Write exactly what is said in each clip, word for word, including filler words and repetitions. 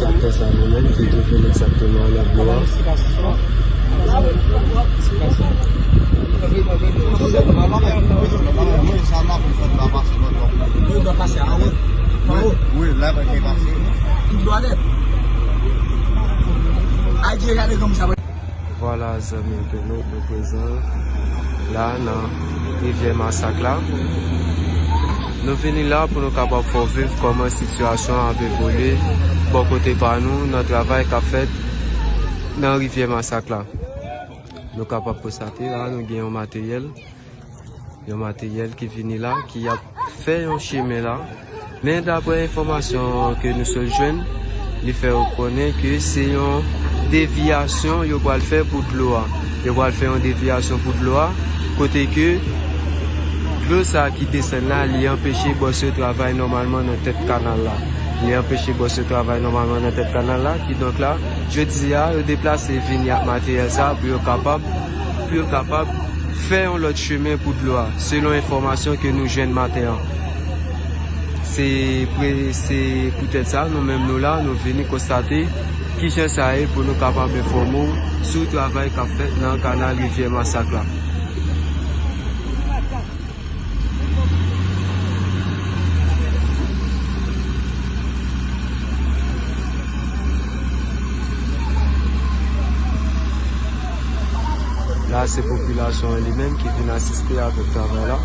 Traktè sa li menm ki te vin egzakteman nan dlo a. Wi, la pa gen pase. Vwala, zanmi entènot, nou prezan la nan Rivyè Masak la. Nou vini la pou nou kapab fè w viv kòman sitiyasyon an ap evolye bò kote pa nou nan travay k ap fèt nan Rivyè Masak la. Nou kapab konstate la, nou gen yon materyèl, yon materyèl ki vini la, ki ap fè yon chemen la. Men daprè enfòmasyon ke nou sot jwenn, li fè yo konnen ke se yon devyasyon yo pral fè pou dlo a. Yo pral fè yon devyasyon pou dlo a, kote ke dlo sa ki desann la, li anpeche bòs yo travay nòmalman nan tèt kanal la. Li anpeche bòs yo travay nòmalman nan tèt kanal la, kidonk la, jodi a, yo deplase vini ak materyèl sa pou yo kapab, pou yo kapab fè yon lòt chemen pou dlo a, selon enfòmasyon ke nou jwenn maten an. Se pre-, se poutèt sa, nou menm nou la, nou vini konstate kijan sa ye pou nou kapab enfòme w sou travay k ap fèt nan kanal Rivyè Masak la. La, se popilasyon an li menm ki vin asiste avèk travay la.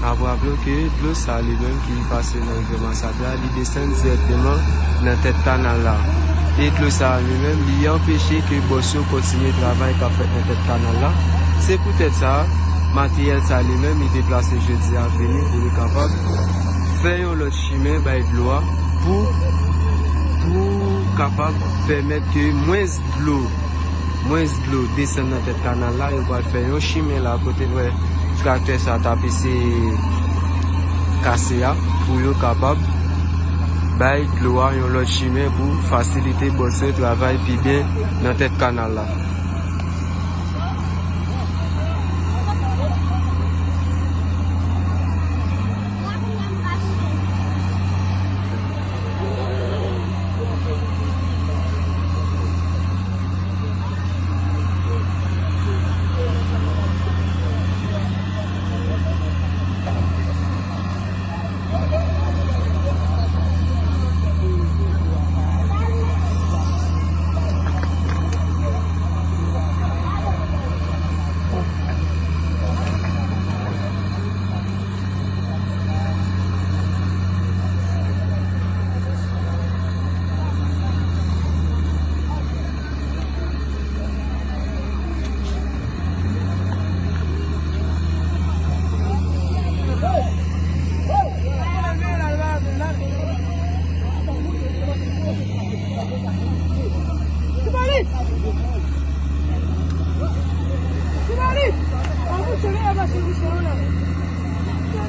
N ap raple w ke dlo sa li menm ki pase nan Rivyè Masak la, li desann dirèkteman nan tèt kanal la. E dlo sa li menm, li anpeche ke bòs yo kontinye travay k ap fèt nan tèt kanal la. Se poutèt sa, materyèl sa li menm, li deplase jodi a vini pou li kapab fè yon lòt chimen bay dlo a pou, pou kapab pèmèt ke mwens dlo, mwens dlo desann nan tèt kanal la. Yo pral fè yon chimen la kote n wè traktè sa t ap eseye kase a pou yo kapab bay dlo a yon lòt chimen pou fasilite bòs yo travay pi byen nan tèt kanal la.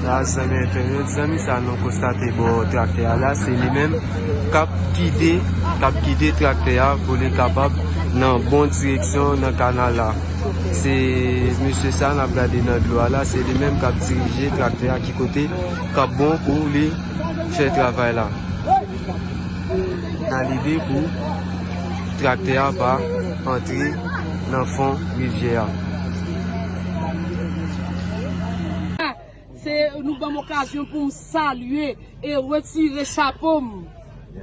La, zanmi entènot, zanmi sa nou konstate bò traktè a la, se li menm k ap gide, k ap gide traktè a pou li kapab nan bon direksyon nan kanal la. Se mesye sa n ap gade nan dlo a la, se li menm k ap dirije traktè a ki kote k ap bon pou li fè travay la. Nan lide pou traktè a pa antre nan fon rivyè a. Se nou ban m okazyon pou m salye e retire chapo m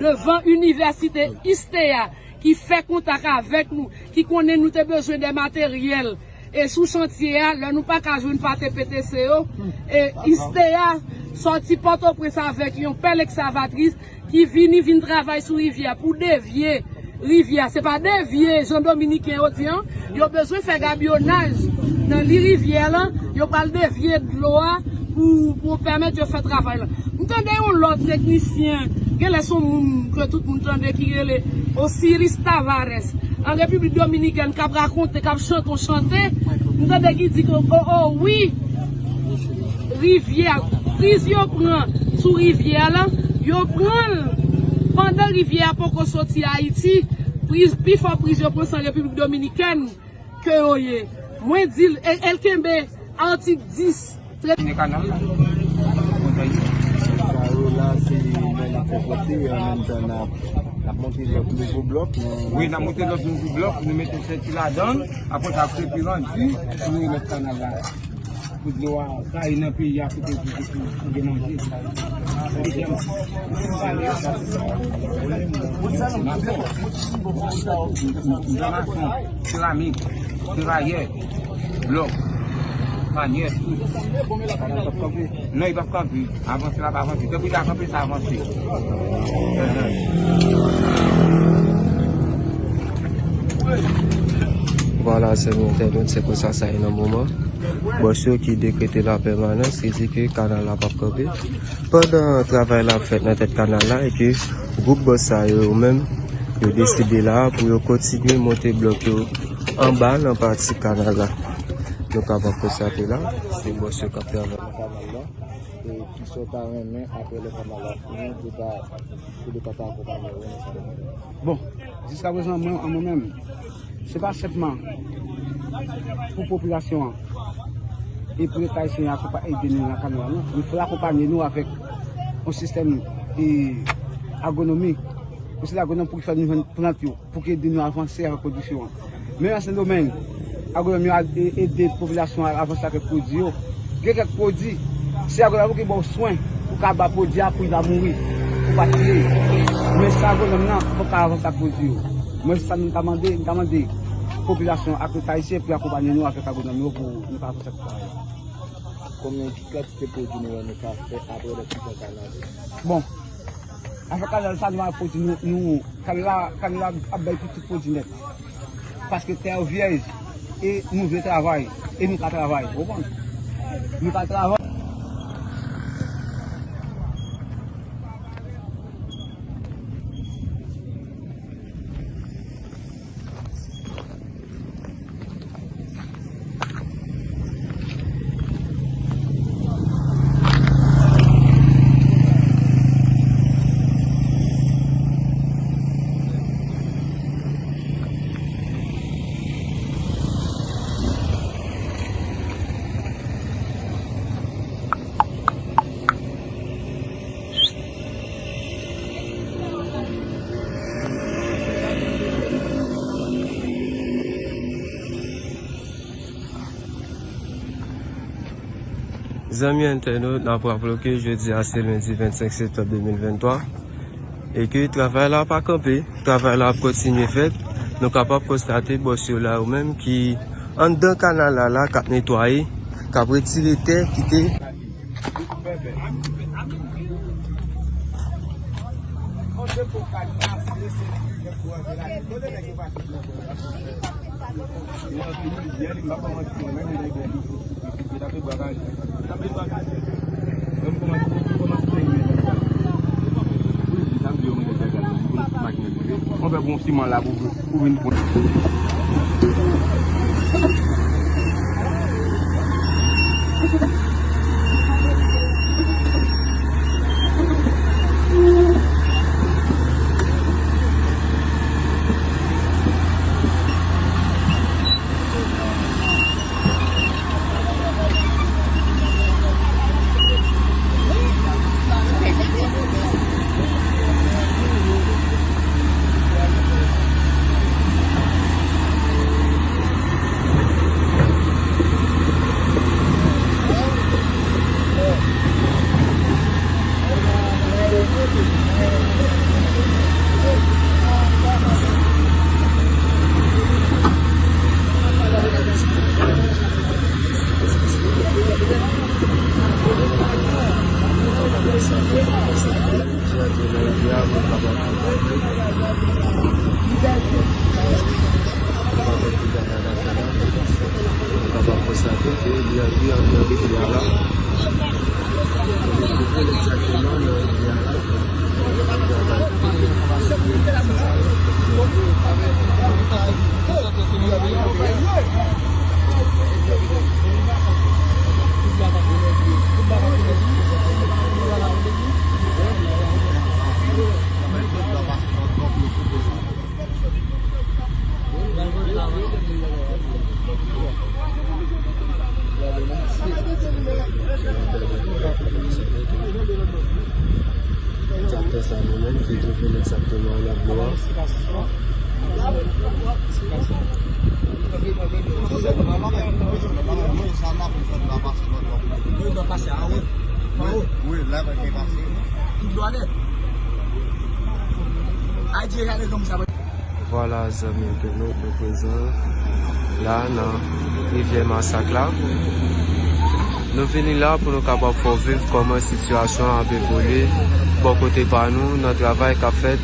devan Inivèsite Istea ki fè kontak avèk nou, ki konnen nou te bezwen de materyèl. E sou chantye a, lè nou pa ka jwenn pa T P T C yo, e Istea sòti Pòtoprens avèk yon pèl ekskavatris ki vini, vin travay sou rivyè pou devye Rivyè, se pa devye, jan Dominiken yo di an, yo bezwen fè gabyonaj nan li rivyè lan, yo pral devye dlo a pou, pou pèmèt yo fè travay lan. M tande yon lòt teknisyen, genlè se yon moun ke tout moun tande ki rele Osiris Tavares, an Repiblik Dominikèn k ap rakonte, k ap chante yon chante. M tande ki di ke, o, o, wi, rivyè, priz yo pran sou rivyè lan, yo pran l pandan rivyè a poko soti Ayiti, priz, pifò priz yo pran se an Repiblik Dominikèn ke yo ye. Mwen di l, e, e l kenbe atik dis, trè- Fini kanal la. Kontan ye. Sa yo la, se lè n ap fè pwòpte, an menm tan n ap, n ap monte lòt nouvo blòk. Wi, n ap monte lòt nouvo blòk, nou mete senti ladan l, apre sa, krep li randi, nou remèt kanal la. Pou dlo a, sa e nan peyi a, kote pou, pou, pou gen manje. Dezyèm, mason, mason, seramik, feraye, blòk, panyè, tout. Non, li p ap kanpe. Avanse la, pa avanse. Tankou li ta kanpe, sa avanse. Vwala, zanmi entènot, se konsa sa ye nan moman. Bòs yo ki dekrete lapèmanans, ki di ke kanal la p ap kanpe. Pandan travay la ap fèt nan tèt kanal la, e ke gwoup bòs sa yo, yo menm, yo deside la pou yo kontinye monte blòk yo anba nan pati kanal la. Nou kapab konstate la, se bòs yo k ap travay nan kanal la. E kisa w ta renmen apre lè kanal la fini, pou ta, pou Leta ta akonpanye w nan sa domèn? Bon, jiskaprezan, mwen, an mwen menm, se pa senpman pou popilasyon an e pou Leta ayisyen an akonpa-, ede nou nan kanal la, non. Men fò l akonpanye nou avèk yon sistèm, e, agwonomi. Pou se agwonòm pou ki fè nou jwenn plant yo, pou ki ede nou avanse avèk pwodiksyon an. Men nan Sendomeng, agwonòm yo a-, e-, ede popilasyon an avanse avèk pwodui yo. Gen kèk pwodui, se agwonòm yo ki ba w swen, ou ka ba pwodui a pou li pa mouri, pou pa tiye. Men san agwonòm nan, ou p ap ka avanse ak pwodui yo. Mwen, se sa nou ta mande, nou ta mande popilasyon ak Leta ayisyen pou y akonpanye nou avèk agwonòm yo pou nou ka avanse ak travay la. Konbyen ki kantite pwodui nou wè nou ka fè apre lè nou fè kanal la? Bon, afè kanal sa, nou ap pwodui, nou, nou, kanal la, kanal la ap bay pou tout pwodui nèt. Paske tè yo vyèj, e nou vle travay, e nou ka travay, ou konprann? Nou ka travay. Zanmi entènot, n ap raple w ke jodi a se lendi vennsenk septanm de mil venntwa e ke travay la pa kanpe, travay la ap kontinye fèt. Nou kapab konstate bòs yo la yo menm ki anndan kanal la, la k ap netwaye, k ap retire tè ki te Konpè bon siman la pou, pou vin pran. Ki gade afè la, nou kapab konstate ke li antre anndan rivyè a la. Nou kouvri l egzakteman nan rivyè a la. Traktè sa li menm ki tou vin egzakteman nan dlo a. Wi, wi, la pa gen pase. Vwala, zanmi entènot, nou prezan la nan rivyè Masak la. Nou vini la pou nou kapab fè w viv kòman sitiyasyon an ap evolye bò kote pa nou nan travay k ap fèt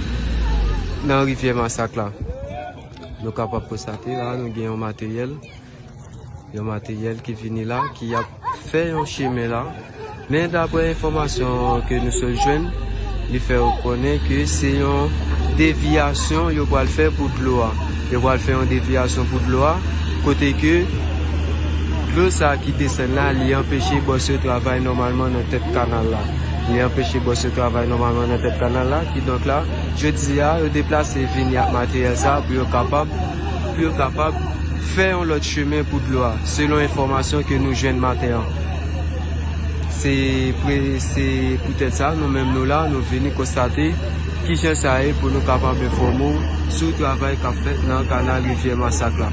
nan rivyè Masak la. Nou kapab konstate la, nou gen yon materyèl, yon materyèl ki vini la, ki ap fè yon chemen la. Men daprè enfòmasyon ke nou sot jwenn, li fè yo konnen ke se yon devyasyon yo pral fè pou dlo a. Yo pral fè yon devyasyon pou dlo a, kote ke dlo sa ki desann la, li anpeche bòs yo travay nòmalman nan tèt kanal la. Li anpeche bòs yo travay nòmalman nan tèt kanal la. Kidonk la, jodi a, yo deplase vini ak materyèl sa pou yo kapab, pou yo kapab fè yon lòt chemen pou dlo a, selon enfòmasyon ke nou jwenn maten an. Se pre-, se poutèt sa, nou menm nou la, nou vini konstate kijan sa ye pou nou kapab enfòme w sou travay k ap fèt nan kanal rivyè Masak la.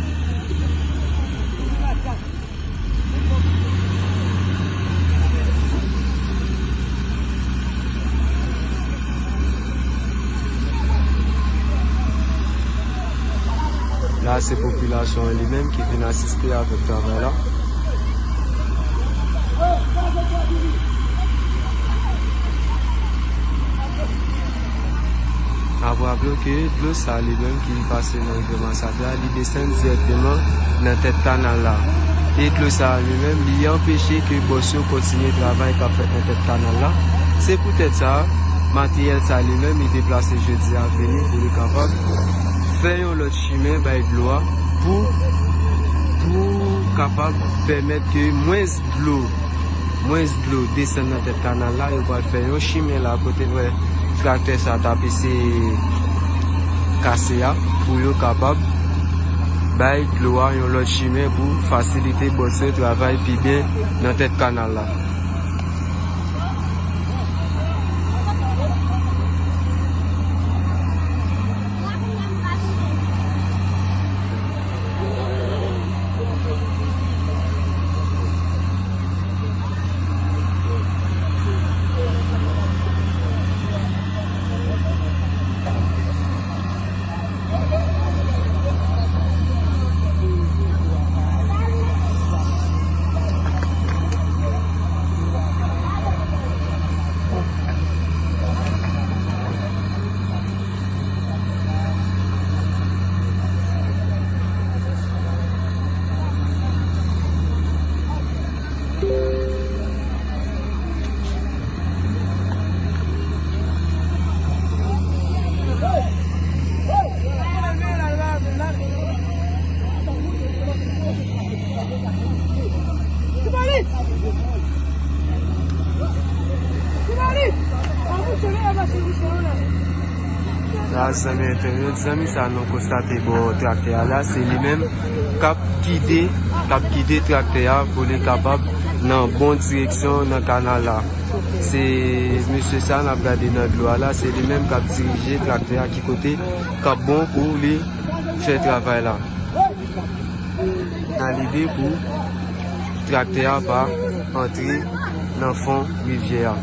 La, se popilasyon an li menm ki vin asiste avèk travay la. N ap raple w ke dlo sa li menm ki pase nan rivyè Masak la, li desann dirèkteman nan tèt kanal la. E dlo sa li menm, li anpeche ke bòs yo kontinye travay k ap fèt nan tèt kanal la. Se poutèt sa, materyèl sa li menm, li deplase jodi a vini pou li kapab fè yon lòt chimen bay dlo a pou, pou kapab pèmèt ke mwens dlo, mwens dlo desann nan tèt kanal la. Yo pral fè yon chimen la kote n wè traktè sa t ap eseye kase a pou yo kapab bay dlo a yon lòt chimen pou fasilite bòs yo travay pi byen nan tèt kanal la. La, zanmi entènot, zanmi sa nou konstate bò traktè a la, se li menm k ap gide, k ap gide traktè a pou li kapab nan bon direksyon nan kanal la. Se mesye sa n ap gade nan dlo a la, se li menm k ap dirije traktè a ki kote k ap bon pou li fè travay la. Nan lide pou traktè a pa antre nan fon rivyè a.